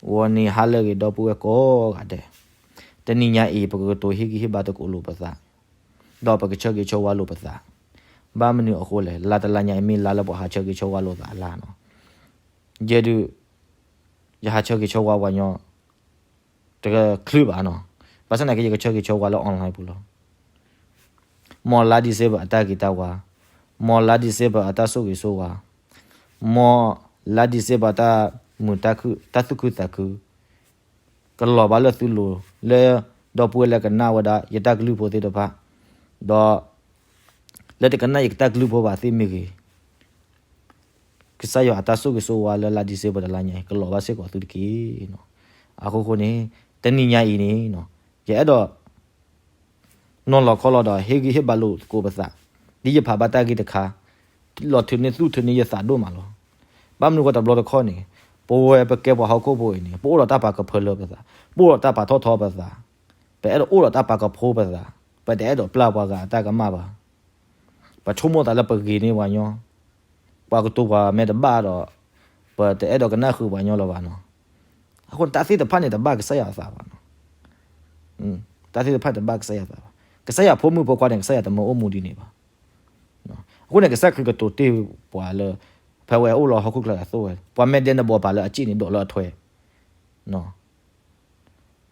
ဂီၤနံၤဟါလၢအဂ့ၤ ဒီပုၢ်ဝဲၢ်ကိးဂၤဒဲး, တနံၤညါအံၤ ပကကတိၤဟ့ၣ်ဂံၢ်ဟ့ၣ်ဘါသကိးလိာ်ပသး, ဒီးပကဆၢဂ့ၤဆၢဝါလိာ်ပသး. ဘၣ်မနုၤအဃိလဲၣ်, လါတလါညါအံၤ မ့ၢ်လါလၢပှၤဟးဆၢဂ့ၤဆၢဝါလိာ်သးအလါနီၤ. ယဲဒုး ယဟးဆၢဂ့ၤဆၢဝါပှၤညီ တချုးဘၣ်နီၤ. ဘၣ်ဆၣ်သနာ်က့ ယကဆၢဂ့ၤဆၢဝါလၢ online ပူၤလီၤ. မ်လါ December အတၢ်ဂ့ၤတၢ်ဝါ, မ်လါ December အတၢ်ဆိၣ်ဂ့ၤဆိၣ်ဝါ, မ်လါ December တၢ်မုာ်တၢ်ခုၣ် တၢ်သူၣ်ခုသးခု ကလီၤဘၣ်လၢသုလိၤ လၢဒီပုၢ်ဝဲၢ်လၢကနၣ်ဝဲဒၣ်ယတၢ်ကလုၢ်ဖိသ့ၣ်တဖၣ်, ဒီး လၢတကနၣ်ယတၢ်ကလုၢ်ဖိဘၣ်သ့ၣ်မ့ၢ်ဂ့ၤ, ကစၢ်ယွၤအတၢ်ဆိၣ်ဂ့ၤဆိၣ်ဝါလၢလါ December တလါညါအံၤ ကလီၤဘၣ်စ့ၢ်ကီးသုတက့ၢ်နီၤ. အဃိဃိန့ၣ် တနံၤညါအံၤန့ၣ် ယအဲၣ်ဒိး နီၤလီၤခီလီၤဒီး ဟ့ၣ်ဂံၢ်ဟ့ၣ်ဘါလိာ်သကိးပသး, ဒ်ယဖးဘၣ်တၢ်ဂ့ၢ်တခါ, လီၤထုးန့ၢ်သူၣ်ထုးန့ၢ်ယသးဒိၣ်မးလီၤ. ဘၣ်မနုၤဃိတဘျီတခီၣ်န့ၣ်, ပဝဲပကဲပှၤဟီၣ်ခိၣ်ဖိအံၤန့ၣ် ပအိၣ်ဒီးတၢ်ပာ်ကဖၢလၢပသး, ပအိၣ်ဒီးတၢ်ပာ်ထီၣ်ထီပသး, ပအဲၣ်ဒိးအိၣ်ဒီးတၢ်ပာ်ကဖိပသး, ပတအဲၣ်ဒိးပျၢ်ပှၤဂၤအတၢ်ကမၣ်ဘၣ်. ပဆိကမိၣ်သးလၢပဂ့ၤန့ၢ်ပှၤညီ, ပှၤကတိၤပှၤမဲာ်တဘၣ်ဒီး ပတအဲၣ်ဒိးကနၣ်ဃုာ်ပှၤညီလၢၤဘၣ်နီၤ. အဃိန့ၣ် တၢ်သ့ၣ်တဖၣ်န့ၣ် တဘၣ်ကစၢ်ယွၤအသးဘၣ်နီၤ. တၢ်သ့ၣ်တဖၣ်န့ၣ်တဘၣ်ကစၢ်ယွၤအသးဘၣ်. ကစၢ်ယွၤဖိမုၣ်ဖိခွါန့ၣ် ကစၢ်ယွၤတမၢအိၣ်မူဒ်န့ၣ်ဘၣ်. အဃိန့ၣ် ကစၢ်ခရံာ်ကတိၤတ့ၢ်ပှၤလၢ ဖဲဝဲအိၣ်လၢဟီၣ်ခိၣ်ချၢအသိးဝဲ, ပှၤမ့ၢ်ဒဲနဘီပာ်လၢအစ့ၣ်န့ၣ် ဒိးလၢအထွဲ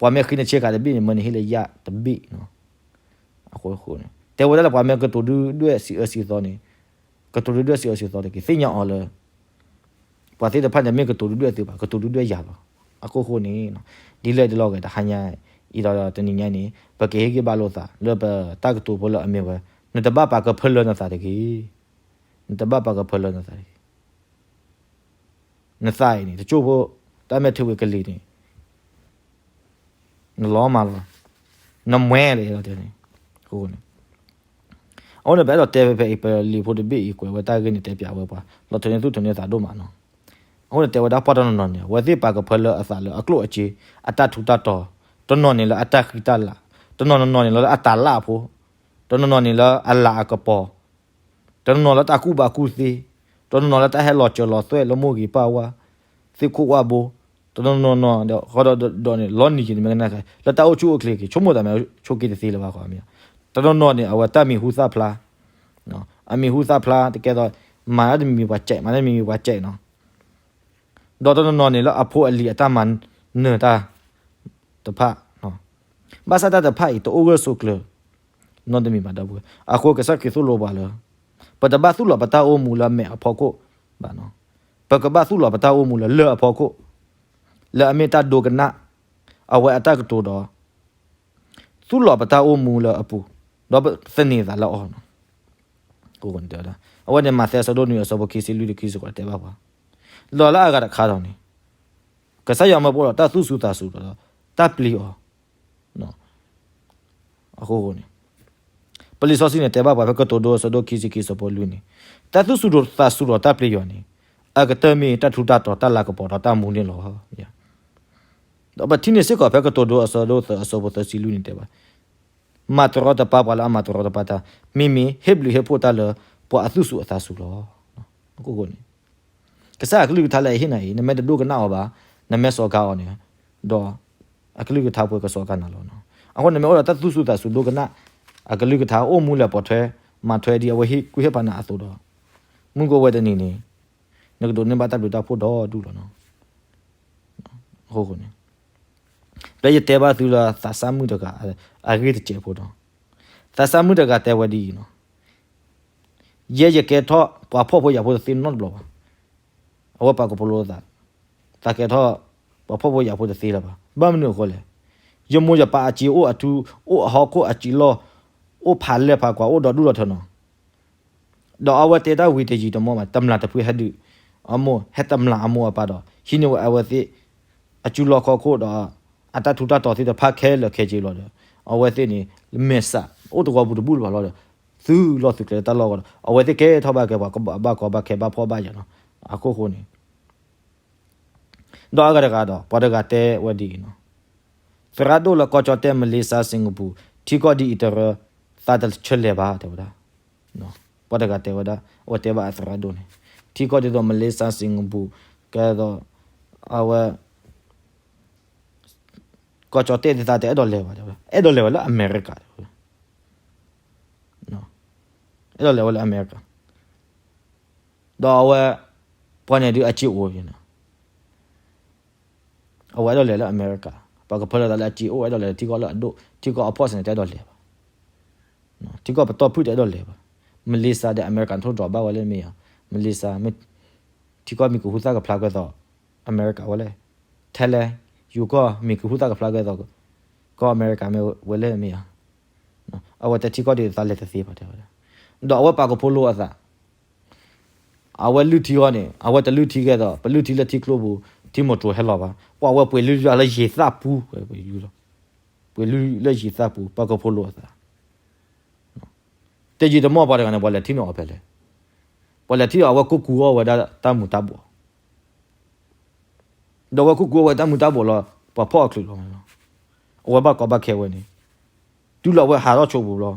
ပှၤမ့ၢ်ဃ့နဆ့ကၤတဘ့ၣ်န့ၣ် မၢနဟ့ၣ်လၢယၣ်တဘ့ၣ်နီၤ. အဃိန့ၣ် တဲဝဲဒၣ်လၢပှၤမ့ၢ်ကတိၤဒုၣ်ဒွဲၣ်စံးအၢစံးသီန့ၣ်, ကတိၤဒုၣ်ဒွဲၣ်စံးအၢစံးသီတက့ၢ်. သ့ၣ်ညါအီၤလၢ ပှၤသ့ၣ်တဖၣ်န့ၣ် မ့ၢ်ကတိၤဒုၣ်ဒွဲၣ်သုဘၣ်, ကတိၤဒုၣ်ဒွဲၣ်ယၤလီၤ. အဃိဃိန့ၣ် ဒ်လဲၣ်ဒ်လဲၣ်ဂ့ၤ တဟါညါအံၤဒီးတနံၤညါန့ၣ် ပကဟ့ၣ်ဂံၢ်ဘါလိာ်သးလၢပတၢ်ကတိၤဖိလၢအမ့ၢ်ဝဲ, နတဘၣ်ပာ်ကဖၢလၢနသးတဂ့ၤ. နတဘၣ်ပာ်ကဖၢလၢနသးတဂ့ၤ. နသးအံၤန့ၣ် တကၠိၢ်ဖိ တၢ်မဲာ်ထံဝံၤကလံၤန့ၣ် နလီၤမးလီၤ, နမှဲလၢလီၤတဲန့ၣ်, အဃိန့ၣ် အဃိန့ၣ် ပအဲၣ်ဒိးတဲဖဲဖဲအံၤ ပလံာ်ဖိတဘ့ၣ်အံၤ ကွဲးဝဲတၢ်ဂ့ၢ်န့ၣ် တဲပျးဝဲပှၤ လီၤထုးန့ၢ်သူၣ်ထုးန့ၢ်သးဒိၣ်မးနီၤ. အဃိန့ၣ် တဲဝဲဒၣ်ပှၤတနီၤနီၤန့ၣ် အဝဲသ့ၣ်ပာ်ကဖၢလၢအသးလၢအကျိၣ်အစ့ အတၢ်ထူးတၢ်တီၤ, တနီၤန့ၣ်လၢအတၢ်ဃံတၢ်လၤ, တနီၤနီၤန့ၣ်လၢအတၢ်လၢအဖိ, တနီၤနီၤန့ၣ်လၢအလၤအကပီၤ တနီၤနီၤလၢတၢ်ကူၣ်ဘၣ်ကူၣ်သ့, တနီၤနီၤလၢတၢ်ဟဲလီၤစၢၤလီၤသွဲၣ်လၢမိၢ်ဂ့ၤပၢ်ဝါ, သ့ၣ်ခိၣ်ဝၣ်ဘိ, တနီၤနီၤဒီးဃီဒီးဒီးန့ၣ် လီၤနံၤက့ၤန့ၣ်မ့ၢ်ကနၣ်ခဲ လၢတၢ်အိၣ်ဆူၣ်အိၣ်ချ့က့ၤ ဆိကမိၣ်သးမ့ၢ်ဆိးက့တသ့လၢၤဘၣ်ဃီမ့ၢ်, တနီၤနီၤန့ၣ် အဝဲတၢ်မံၤဟူသၣ်ဖျါ, အမံၤဟူသၣ်ဖျါတကဲသိး မၤတၢ်တမံၤမံၤပှၤစဲး မၤတၢ်တမံၤမံၤပှၤစဲးနီၤ. ဒီးတနီၤနီၤန့ၣ်လၢအဖိအလံၤအတၢ်မၤနၢၤတၢ်တဖၣ်, ဘၣ်ဆၣ်တၢ်တဖၣ်အံၤ တအိၣ်ဂၢၢ်ဆိးကျၢၤ နီတမံၤဘၣ်ဒီပုၢ်ဝဲၢ်. အဃိကစၢ်ခရံာ်သိၣ်လိပှၤလၢ ပတဘၣ်သူၣ်လီၤပတၢ်အိၣ်မူလၢမဲာ်အဖီခိၣ်ဘၣ်နီၤ, ပကဘၣ်သူၣ်လီၤပတၢ်အိၣ်မူလၢလၢၢ်အဖီခိၣ်, လၢအမ့ၢ်တၢ်ဒိကနၣ် အဝဲအတၢ်ကတိၤဒီး သူၣ်လီၤပတၢ်အိၣ်မူလၢအပူၤ, ဒီးပသန့ၤသးလၢအီၤနီၤ. အဝဲန့ၣ် မးသဲအဆၢဒိၣ်နွံအဆၢဖိခံဆံလွံၢ်တခံစ့ၢ်ကီးတဲဘၣ်ပှၤ, ဒီးလၢအဂၤတခါဒီးန့ၣ် ကစၢ်ယွၤမၢပှၤဒီးတၢ်သူၣ်စူၤသးစူၤဒီး တၢ်ပျံၤအီၤ အဃိန့ၣ် ပလံာ်စီဆှံန့ၣ် တဲဘၣ်ပှၤဖဲကတိၤဒိအဆၢဒိၣ်ခံဆံခံအဆၢဖိလွံၢ်န့ၣ်, တၢ်သူၣ်စူၤသးစူၤဒီးတၢ်ပျံၤယွၤန့ၣ် အကတၢၢ်မ့ၢ်တၢ်ထူးတၢ်တီၤတၢ်လၤကပီၤဒီးတၢ်မူန့ၣ်လီၤ. ဒီးပထံၣ်န့ၢ်စ့ၢ်ကီးဖဲကတိၤဒိအဆၢဒိၣ်သၢအဆၢဖိသၢဆံလွံၢ်န့ၣ်တဲဘၣ်, မၤတရီတပါပှၤလၢအမၤတရီတပါတၢ်, မ့မ့ၢ်ဟ့ၣ်ဘျုးဟ့ၣ်ဖှိၣ်တၢ်လၢပှၤအသူၣ်စူၤအသးစူၤလီၤ. အဃိန့ၣ် ကစၢ်အကလုၢ်ကထါလၢအဟ့ၣ်နၤအံၤ နမ့ၢ်တဒိကနၣ်အီၤဘၣ်, နမ့ၢ်စီၤကၤအီၤန့ၣ်, ဒီးအကလုၢ်ကထါပှဲၤကစီၤကၤနၤလီၤ. အဃိန့ၣ် နမ့ၢ်အိၣ်ဒီးတၢ်သူၣ်စူၤသးစူၤဒိကနၣ် အကလုၢ်ကထါအိၣ်မူလၢပှဲၤထွဲ မၤထွဲဒ်အဝဲဟ့ၣ်ကူၣ်ဟ့ၣ်ဖးနၤအသိးဒီး မုၢ်ကအိၣ်ဝဲတနံၤန့ၣ် နကဒိးန့ၢ်ဘၣ်တၢ်ဘျုးတၢ်ဖှိၣ်ဒီဒူၣ်လီၤ. အဃိန့ၣ် ဖဲယတဲဘၣ်သုလၢသးစၢ်မုၣ်တဂၤ အဂ့ၢ်တစဲးဖိဒီး သးစၢ်မုၣ်တဂၤတဲဝဲဒ်အံၤနီၤ, ယဲယကဲထီၣ်ပှၤဖှီၣ်ဖိယာ်ဖိတသ့နီတဘျီဘၣ်. အဝဲပာ်ကဖၢလၢသး, သးကဲထီၣ်ပှၤဖှီၣ်ဖိယာ်ဖိတသ့လၢၤဘၣ်. ဘၣ်မနုၤအဃိလဲၣ်, ယမိၢ်ယပၢ်အစ့အိၣ်အထူ အိၣ်အဟီၣ်ခိၣ်အစံးလီၢ်, အိၣ်ဖးလဲၢ်ဖးကွၢ် အိၣ်ဒီဒူၣ်ဒီထၢနီၤ. ဒီးအဝဲတဲတၢ်ဝံၤတယံာ်တမီၢ်ဘၣ် တမျာ်တဖုဟဲဒုး, အမိၢ်ဟဲတမျာ်အမိၢ်အပၢ်ဒီး ဟံးန့ၢ်ဝဲအဝဲသ့ၣ် အစူလီၢ်ခီၣ်ခိၣ်ဒီး အတၢ်ထူးတၢ်တီၤသ့ၣ်တဖၣ်ခဲလၢာ်ခဲဆ့လီၤဒီး အဝဲသ့ၣ်န့ၣ် မဲာ်ဆှး အိၣ်တဝီပူၤတဘူၣ်လၢၤဘၣ်လီၤဒီး သုးလီၢ်သုးကျဲလၢတၢ်လီၢ်ဂီၤဒီး အဝဲသ့ၣ်ကဲထီၣ်ဘၣ်ကဲပှၤကဘၣ်ကီဘၣ်ခဲဘၣ်ဖှီၣ်ဘၣ်ယာ်နီၤ. အဃိဃိန့ၣ် ဒီးအဂၤတဂၤဒီး ပှၤတဂၤတဲဝဲဒ်အံၤနီၤ, သရၣ်ဒိၣ်လၢကီၢ်ကၠီၣ်တဲၣ် Malaysia Singapore ထံကီၢ်ဒ်အံၤတရၢ သးတဆၢလဲၤဘၣ် တဲဝဲဒၣ်. ပှၤတဂၤတဲဝဲဒၣ် အဝဲတဲဘၣ်အသရၣ်ဒိၣ်န့ၣ် ထံကီၢ်ဒ်သိး Malaysia Singapore ကဲသိး အဝဲ ကီၢ်ကၠီၣ်တဲၣ်သ့ၣ်တဖၣ် တအဲၣ်ဒိးလဲၤဘၣ်, အဲၣ်ဒိးလဲၤဝဲလၢအမဲရကၤ, အဲၣ်ဒိးလဲၤဝဲလၢအမဲရကၤ, ဒီးအဝဲ ပှၤန့ၣ်ဒုးအစ့အိၣ်န့ၣ်, အဝဲအဲၣ်ဒိးလဲၤလၢအမဲရကၤ, ပှၤကဖၢလၢသးလၢအစ့အိၣ် အဲၣ်ဒိးလဲၤထံကီၢ်လၢအဒိၣ် ထံကီၢ်အဖီၣ်စ့ၢ်န့ၣ် တအဲၣ်ဒိးလဲၤဘၣ်, ထံကီၢ်ပတီၢ်ဖုၣ်တအဲၣ်ဒိးလဲၤဘၣ်, မလ့ၤစါဒီးအမဲရကၤထိၣ်ဒြီၤဘၣ်ဝဲလၢမ့ၢ်ဧါ, မလ့ၤစါ ထံကီၢ်မံၤကဟူသၣ်ကဖျါကဲသိး အမဲရကၤဝဲလဲၣ်, ထဲလဲၣ်, ယူၤကီၢ်မံၤကဟူသၣ်ကဖျါကဲသိး ကီၢ်အမဲရကၤမ့ၢ်ဝဲလဲၣ်မ့ၢ်ဧါ, အဝဲတဲထံကီၢ်ဒ်သးလဲၤတသ့ဘၣ်တဲဝဲဒၣ်, ဒီးအဝဲပာ်ကဖိလိအသး အဝဲလုၢ်ထံအီၤန့ၣ် အဝဲတလုၢ်ထံကဲသိး ပလုၢ်ထံလၢထံကျိပူၤ ထံမိၢ်တြိၤဟဲလီၤဘၣ်, ပှၤဝဲပှ့ၤလုၢ်လၢယံၤသၣ်ပူၤ, ပှ့ၤလုၢ်လၢယံၤသၣ်ပူၤ ပာ်ကဖိလိအသး, တယံာ်တမီၢ်ပှၤတဂၤန့ၣ် ပှၤလဲၤထံၣ်န့ၢ်အီၤဖဲလဲၣ်, ပှၤလဲၤထံၣ်အီၤ အဝဲကိးကူအီၤဝဲဒၣ်တၢ်မူၤတၢ်ဘှီး ဒီးအဝဲကိးကူအီၤဝဲတၢ်မူၤတၢ်ဘှီးလီၤ, ပှၤဖီၣ်အချုးလီၤ, အဝဲဘၣ်ကီဘၣ်ခဲဝဲန့ၣ်, တုၤလီၤအဝဲဟးထီၣ်ဆိပူၤလီၤ,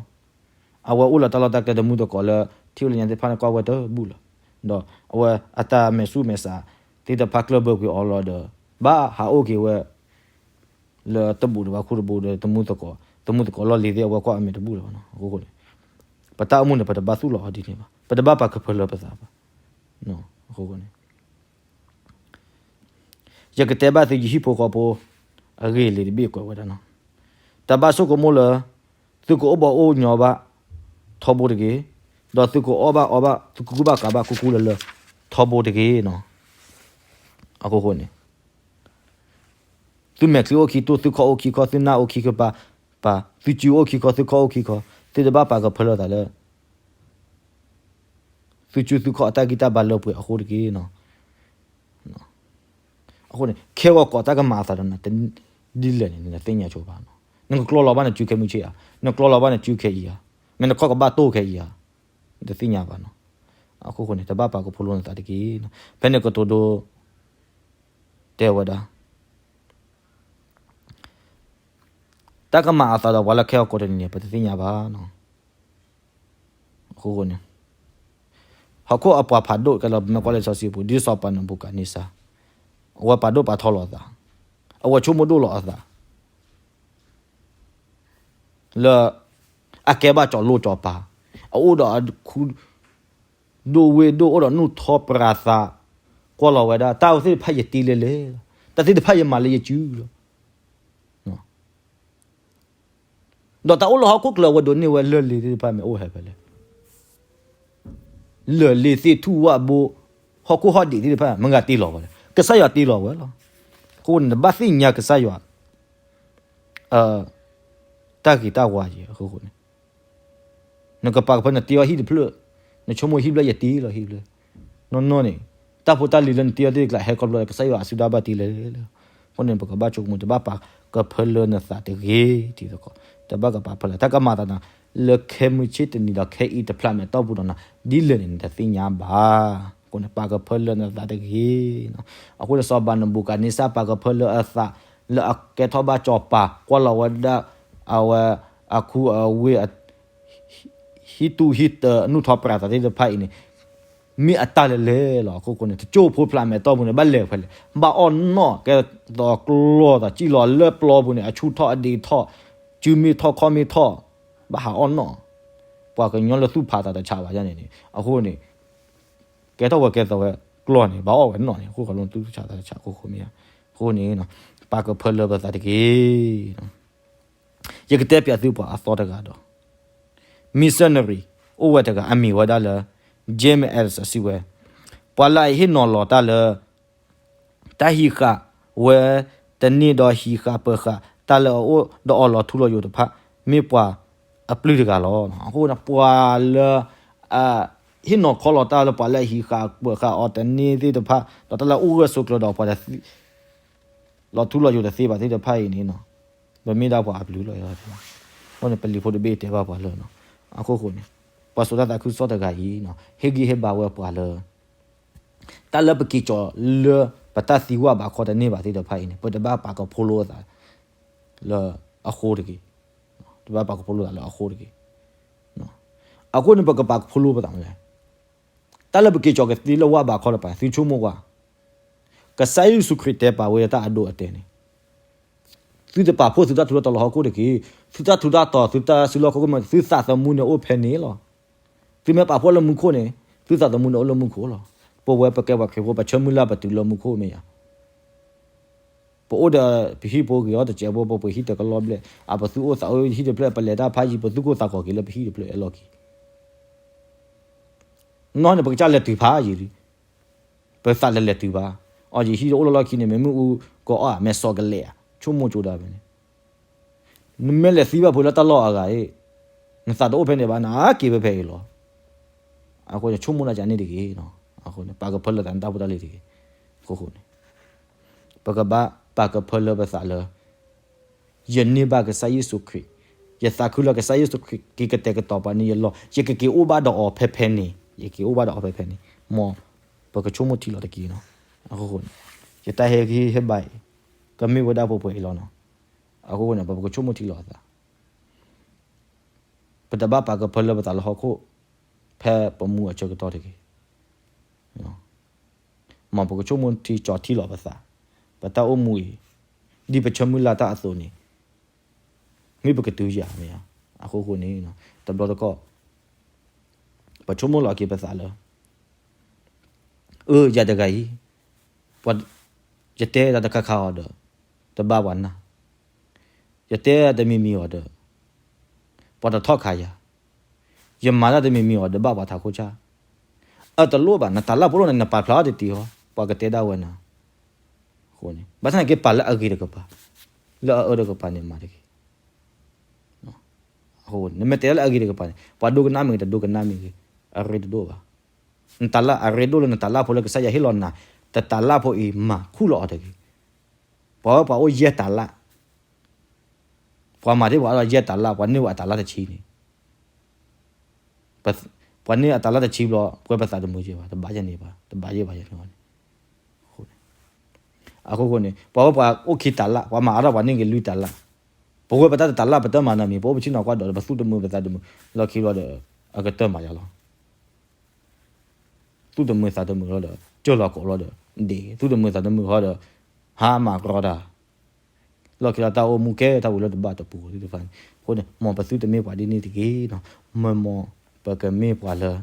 အဝဲအိၣ်လၢတၢ်လီၢ်တၢ်ကျဲတမူသကိးလၢ ထံၣ်ဝဲလၢညါသ့ၣ်တဖၣ်န့ၣ် ကွၢ်ဝဲတဘူၣ်လီၤ, ဒီးအဝဲအတၢ်မဲာ်ဆူၣ်မဲာ်ဆါသ့ၣ်တဖၣ်ကျၢၢ်ဘၢကွံာ်အီၤလီၤဒီး ဘၣ်ဟးအိၣ်က့ၤဝဲ လၢတဘူးဒီးဘၣ်ခူတဘူးဒီး တမူသကိး တမူသကိးလီၢ်လံၤသ့ၣ် အဝဲကွၢ်အမဲာ်တဘူၣ်လၢၤဘၣ်နီၤ, အဃိဃိန့ၣ် ပတၢ်အိၣ်မူန့ၣ် ပတဘၣ်သူၣ်လီၤအီၤဒ်န့ၣ်ဘၣ်, ပတဘၣ်ပာ်ကဖၢလၢပသးဘၣ်, အဃိဃိန့ၣ် ယကတဲဘၣ်သုယဟံၣ်ဖိဃီဖိ အဂ့ၢ်လံာ်တဘ့ၣ်ကွဲးဝဲဒၣ်နီၤ, တၢ်ဘၣ်ဆိကမိၣ်လၢ သုကအိၣ်ဘၣ်အိၣ်ညီဘၣ် ထီဘိတဂ့ၤ, ဒီးသုကအီၣ်ဘၣ်အီဘၣ် သုကကူဘၣ်ကၤဘၣ်ကူကူလၢလၢ ထီဘိတဂ့ၤနီၤ, အဃိဃိန့ၣ် သုမဲာ်ချံအိၣ်ခံတိၢ် သုခီၣ်အိၣ်ခံခီၣ် သုနၢ်အိၣ်ခံကပၤ ပၤ သုစုအိၣ်ခံခီၣ် သုခီၣ်အိၣ်ခံခီၣ် သုတဘၣ်ပာ်ကဖၢလၢသးလၢ သုစုသုခီၣ်အတၢ်ဂံၢ်တၢ်ဘါလၢပှဲၤအဃိတက့ၢ်နီၤ, အဃိန့ၣ် ခဲဂီၤကိးတၢ်ကမၤအသးဒီးနၤ ဒ်လဲၣ်န့ၣ် နတသ့ၣ်ညါဆိဘၣ်နီၤ, နကကျီလီၤဘၣ်နစုခဲမုၢ်ဆ့ၣ်ဧါ, နကျီလီၤဘၣ်နစုခဲအံၤဧါ, မ့ၢ်နခီၣ်ကဘၣ်တိၢ်ခဲအံၤဧါ, နတသ့ၣ်ညါဘၣ်နီၤ, အဃိဃိန့ၣ် တဘၣ်ပာ်ကဖၢလၢနသးတက့ၢ်နီၤ, ဖဲန့ၣ်ကတိၤဒိ တဲဝဲဒၣ် တၢ်ကမၤအသးဒီးပှၤလၢခဲအံၤကိးတနံၤန့ၣ် ပတသ့ၣ်ညါဘၣ်နီၤ, အဃိဃိန့ၣ် ဟီၣ်ခိၣ်အပှၤဖးဒိၣ်ကဲလီၤ ပမ့ၢ်ကွၢ်လၢလံာ်စီဆှံပူၤ ဒ်စီၤပၤနဘူၤခၣ်နံစၢ် အဝဲပာ်ဒိၣ်ပာ်ထီလီၤအသး, အဝဲဆိကမိၣ်ဒိၣ်လီၤအသး လၢ အကဲဘၣ်ကၠီၤလိၣ်ကၠီၤပၤ, အအိၣ်ဒီးအခူ ဒိၣ်ဝ့ၢ်ဒိၣ် အိၣ်ဒီးနူၢ်ထီပြးသး, ကွၢ်လီၤဝဲဒၣ် တၢ်သ့ၣ်တဖၣ်ယတ့လၢလဲၣ်လီၤ, တၢ်သ့ၣ်တဖၣ်ယမၤလၢယစုလီၤ, ဒီးတၢ်အိၣ်လၢဟီၣ်ခိၣ်ချၢအဝဲဒိးန့ၢ်ဝဲလၢၢ်လံၤသ့ၣ်တဖၣ်မ့ၢ်အိၣ်ဟဲဖဲလဲၣ်, လၢၢ်လံၤသ့ၣ်ထူၣ်ဝၣ်ဘိ, ဟီၣ်ခိၣ်ဟီၣ်ဒံးသ့ၣ်တဖၣ် မတၤတ့လီၤဝဲလဲၣ်, ကစၢ်ယွၤတ့လီၤဝဲလီၤ, အဃိန့ၣ် နဘၣ်သ့ၣ်ညါကစၢ်ယွၤ တၢ်ဂ့ၤတၢ်ဝါယဲၢ်အဃိန့ၣ်, နကပာ်ကဖၢနတ့အီၤဟံၣ်တဖျၢၣ်, နဆိကမိၣ်ဟံၣ်ဘျၢယတ့လီၤဟံၣ်ဘျၢ, နီၢ်နီၢ်န့ၣ်, တၢ်ဖိတၢ်လံၤလၢနတ့အီၤသ့ၣ်တဖၣ်ဟဲခီဖျိလၢကစၢ်ယွၤအစုဒၣ်ဘၣ်တ့လဲၣ်လီၤ, အဃိန့ၣ် ပကဘၣ်ဆိကမိၣ် တဘၣ်ပာ်ကဖၢလၢနသးတဂ့ၤ, တံၤသကိး, တဘၣ်ကပာ်ဖၢလၢ တၢ်ကမၤသးနၤ လၢခဲမုၢ်ဆ့ၣ်တနံၤဒီးခဲအံၤတဖျၢၣ်မဲာ်တီၢ်ပူၤဒီးနၤ ဒ်လဲၣ်န့ၣ် နတသ့ၣ်ညါဘၣ်, အဃိန့ၣ် ပာ်ကဖၢလၢနသးတဂ့ၤ အဃိန့ၣ် စီၤပၤနဘူၤခၣ်နံစၢ်ပာ်ကဖၢလၢအသး လၢအကဲထီၣ်ဘၣ်စီၤပၤ ကွၢ်လီၤဝဲဒၣ် အဝဲ အခူအဝ့ၢ် ဟံၣ်တူၢ်ဟံၣ်တၢ အနူၢ်ထီပြးသးသ့ၣ်တဖၣ်အံၤန့ၣ် မ့ၢ်အတၢ်လဲၤလဲၤလီၤ. အဃိဃိန့ၣ် တကၠိဖိဖျၢၣ်မဲာ်တီၢ်ပူၤန့ၣ် ဘၣ်လဲၤဖဲလဲၣ် ဘၣ်အီၣ်နီၣ် ကဲသိးကျီၢ်သး စံၣ်လီၤလၢပျီပူၤန့ၣ် အဆူၣ်ထီၣ်အဒံးထီၣ် စုမ့ၢ်ထီၣ်ခီၣ်မ့ၢ်ထီၣ် ဘၣ်ဟးအီၣ်နီၣ် ပှၤကညီလၢသူၣ်ဖးသးတဆးဘၣ်န့ၣ်န့ၣ် အဃိန့ၣ် ကဲထီၣ်ဝဲကဲသိးဝဲကျီၢ်န့ၣ် ဘၣ်အီၣ်ဝဲနီၣ်န့ၣ် အဃိဃိလၢသူၣ်ဆးသးဆးအဃိဃိမ့ၢ်ဧါ. အဃိန့ၣ် ပာ်ကဖၢလၢပသးတက့ၢ်. ယကတဲပၠးသုပှၤအသီတဂၤဒီး missionary အိၣ်ဝဲတဂၤ အမံၤဝဲဒၣ်လၢ James Ellis စံးဝဲ ပှၤလၢအဟ့ၣ်နီၤလီၤတၢ်လၢ တၢ်ဟံးဃာ်ဝဲတန့ၢ်ဒီးဟံးဃာ်ပၢၤဃာ်တၢ်လၢအအိၣ်ဒီးအီၤလီၤထူလီၤယိာ်တဖၣ် မ့ၢ်ပှၤအပျုၢ်တဂၤလီၤ. အဃိန့ၣ် ပှၤလၢ အဟ့ၣ်နီၤခီလီၤတၢ်လၢပှၤလၢအဟံးဃာ်ပၢၤဃာ်အီၤတန့ၢ်သ့ၣ်တဖၣ် ဒီးတၢ်လၢအအိၣ်ဂၢၢ်ဆိးကျၢၤဒီးပှၤ လီၤထူလီၤယိာ်တသ့ဘၣ်သ့ၣ်တဖၣ်အံၤန့ၣ် ပမ့ၢ်ဒၣ်ပှၤအပျုၢ်လီၤ. အဃိန့ၣ် ပလံၤဖိတဘ့ၣ်တဲဘၣ်ပှၤလၢ အဃိဃိန့ၣ် ပှၤစိာ်တၢ်သးခုကစီၣ်တဂၤအံၤ ဟ့ၣ်ဂံၢ်ဟ့ၣ်ဘါဝဲပှၤလၢ တၢ်လၢပက့ၤကီၤလၢပတၢ်သံဝၣ်ဘးခီတန့ၢ်ဘၣ်သ့ၣ်တဖၣ်အံၤန့ၣ် ပတဘၣ်ပာ်ကဖိလိအသးလၢအဃိတဂ့ၤ. တဘၣ်ပာ်ကဖိလိသးလၢအဃိတဂ့ၤ. အဃိန့ၣ် ပကပာ်ကဖိလိပသးမနုၤလဲၣ်. တၢ်လၢပက့ၤကီၤကသံလၢဝၣ်ဘးခီတပၤ သုဆိကမိၣ်ကွၢ် ကစၢ်ယ့ၣ်ၡူးခရံာ်တဲပာ်ဝဲတၢ်အဒိအတဲာ်န့ၣ် သုတပာ်ဖှိၣ်သုတၢ်ထူးတၢ်တီၤလၢဟီၣ်ခိၣ်တက့ၢ်. သုတၢ်ထူးတၢ်တီၤ သုတၢ်စုလီၢ်ခီၣ်ခိၣ်မ့ၢ် သုသးသမူန့ၣ်အိၣ်ဖဲန့ၣ်လီၤ. သုမ့ၢ်ပာ်ဖှိၣ်လၢမူခိၣ်န့ၣ် သုသးသမူန့ၣ်အိၣ်လၢမူခိၣ်လီၤ. ပဝဲပကဲပှၤခရံာ်ဖိ ပဆၢမုၢ်လၢ်ပတုၤလၢမူခိၣ်မ့ၢ်ဧါ. ပအိၣ်ဒီးပဟံၣ်ဖိဂ့ၤအီၤတစဲးဖိ ပပှ့ၤဟံၣ်တကလီၢ်ဘျဲၣ် အပသူၣ်အိၣ်သးအိၣ်ဟံၣ်တဖျၢၣ် ပလဲၤတၢ်ဖးယံၤ ပသူၣ်ကိၢ်သးဂီၤက့ၤလၢပဟံၣ်တဖျၢၣ်အဲၣ်လီၤက့ၤ နီၢ်န့ၣ် ပကစၢ်လဲၤတုၤဖးယံၤလံ. ပသးလဲၤလဲၤတုၤဘၣ်. အီၤယဟံၣ်တအိၣ်လီၢ်လီၢ်ခံန့ၣ် မ့ၢ်မ့ၣ်အူကအီၣ်ဧါ မဲာ်စီၤကလဲာ်ဧါ ဆိကမိၣ်ကၠိဒၣ်ဖဲန့ၣ် နမ့ၢ်လဲၤသံဘၣ်ဖိလၢတၢ်လီၢ်အဂၤအံၤ နသးတအိၣ်ဖဲန့ၣ်ဘၣ် နက့ၤဖဲဖဲအံၤလီၤ. အဃိန့ၣ် ဆိကမိၣ်ဒၣ်ကန့ၣ်တဂ့ၤ. အဃိန့ၣ် ပာ်ကဖၢလၢသးနတၢ်ဖိတၢ်လံၤတဂ့ၤ. အဃိန့ၣ် ပကဘၣ်ပာ်ကဖၢလၢပသးလၢ ယန့ၢ်ဘၣ်ကစၢ်ယ့ၣ်ၡူးခရံာ်, ယသးခုလၢကစၢ်ယ့ၣ်ၡူးခရံာ် က့ၤကတဲာ်ကတီၤပှၤန့ၢ်ယလီၢ်, ယကက့ၤအိၣ်ဘၣ်ဒီးအီၤဖဲဖဲန့ၣ်, ယက့ၤအိၣ်ဘၣ်ဒီးအီၤဖဲဖဲန့ၣ်, မ်ပကဆိကမိၣ်ထံလီၤတက့ၢ်နီၤ. အဃိန့ၣ် ယတၢ်ဟ့ၣ်ဂံၢ်ဟ့ၣ်ဘါအံၤ ကမ့ၢ်ဝဲဒၣ်ပှဲၤပှဲၤအံၤလီၤနီၤ. အဃိန့ၣ် ပကဆိကမိၣ်ထံလီၤအသး ပတဘၣ်ပာ်ကဖၢလၢပသးလၢဟီၣ်ခိၣ် ဖဲပမူအဆၢကတီၢ်တဂ့ၤ. မ်ပကဆိကမိၣ်ထံကၠီထံလီၤပသး, ပတၢ်အိၣ်မူအံၤ ဒ်ပဆၢမုၢ်လၢ်တၢ်အသိးန့ၣ် မ့ၢ်ပကတုၤယၤမ့ၢ်ဧါ. အဃိဃိန့ၣ် တဘျီတခီၣ် ပဆိကမိၣ်လီၤက့ၤပသးလၢ အၢ ယၤတဂၤအံၤ ယတဲတၢ်တခါခါအီၤဒီး တဘၣ်ပှၤနၢ်, ယတဲတမံၤမံၤအီၤဒီး ပှၤတထီၣ်ခးယၤ, ယမၤတၢ်တမံၤမံၤအီၤဒီးဘၣ်ပှၤထးခိၣ်ဆၣ်. အတလိၣ်ဘၣ် နတၤလၣ်ဖိလီၤန့ၣ် နပာ်ဖျါအီၤတတံၤဟီ ပှၤကတဲဒၣ်ဝဲနၤ. အဃိန့ၣ် ဘၣ်ဆၣ်န့ၣ်က့ၤပာ်လၢအဂ့ၤတကပၤ, လၢအအၢတကပၤန့ၣ်မၤတဂ့ၤ. အဃိ နမ့ၢ်တဲလၢအဂ့ၤတကပၤန့ၣ် ပှၤဒိကနၣ်မ့ၢ်ဂ့ၤ တဒိကနၣ်မ့ၢ်ဂ့ၤ အရ့တဒိၣ်ဘၣ်. နတၤလၣ်အရ့ဒိၣ်လၢနတၤလၣ်ဖိလၢကစၢ်ယွၤဟ့ၣ်လီၤနၤ, တတၤလၣ်ဖိအံၤမၤခူၣ်လီၤအီၤတဂ့ၤ. ပှၤဝဲပှၤအိၣ်ယဲၢ်တၤလၣ်, ပှၤမၤသ့ၣ်ပှၤအါထီၣ်ယဲၢ်တၤလၣ် ပှၤန့ၢ်ဝဲအတၤလၣ်တဆံန့ၣ် ပှၤန့ၢ်အတၤလၣ်တဆံဘျီ ပဝဲပသးတမုာ်ယဲၢ်ဘၣ်, တဘၣ်ယဲၢ်န့ၣ်ဘၣ်, တဘၣ်ယဲၢ်ဘၣ်ယဲၢ်န့ၣ်. အဃိဃိန့ၣ် ပှၤဝဲပှၤအိၣ်ခံတၤလၣ် ပှၤမၤအါထီၣ်ပှၤန့ၢ်က့ၤလွံၢ်တၤလၣ်, ပဝဲပတၢ်တတၤလၣ်ပတၢ်မၤနီတမံၤ ပအိၣ်ပဆ့ၣ်နီၤကွၢ်ဒီး ပသူၣ်တမုာ်ပသးတမုာ် လီၢ်ခံဘျီဒီး အကတၢၢ်မၤယါလီၤ. သူၣ်တမုာ်သးတမုာ်လီၤဒီး ကၢၢ်လီၤကိးလီၤဒီး ဒ့ၣ် သူၣ်တမုာ်သးတမုာ်ဟီဒီး ဟါမၤရီတၢ် လီၢ်ခံလီၤတၢ်အိၣ်မူကဲတၢ်ဝံၤလၢတဘၣ်တပူၤသ့ၣ်တဖၣ်န့ၣ်. အဃိန့ၣ် မ်ပသုတမ့ၢ်ပှၤဒ်န့ၣ်တဂ့ၤနီၤ. မ့ၢ်မ်ပကမ့ၢ်ပှၤလၢ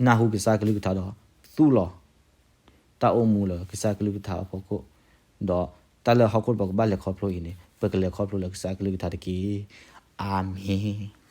နၢ်ဟူကစၢ်ကလုၢ်ကထါဒီး သူၣ်လီၤ တၢ်အိၣ်မူလၢကစၢ်ကလုၢ်ကထါအဖီခိၣ်, ဒီးတၢ်လၢဟီၣ်ခိၣ်ဒီးပကဘၣ်လဲၤခီဖျိအံၤန့ၣ် ပကလဲၤခီဖျိလၢကစၢ်ကလုၢ်ကထါတက့ၢ်. အၤမ့ၣ်.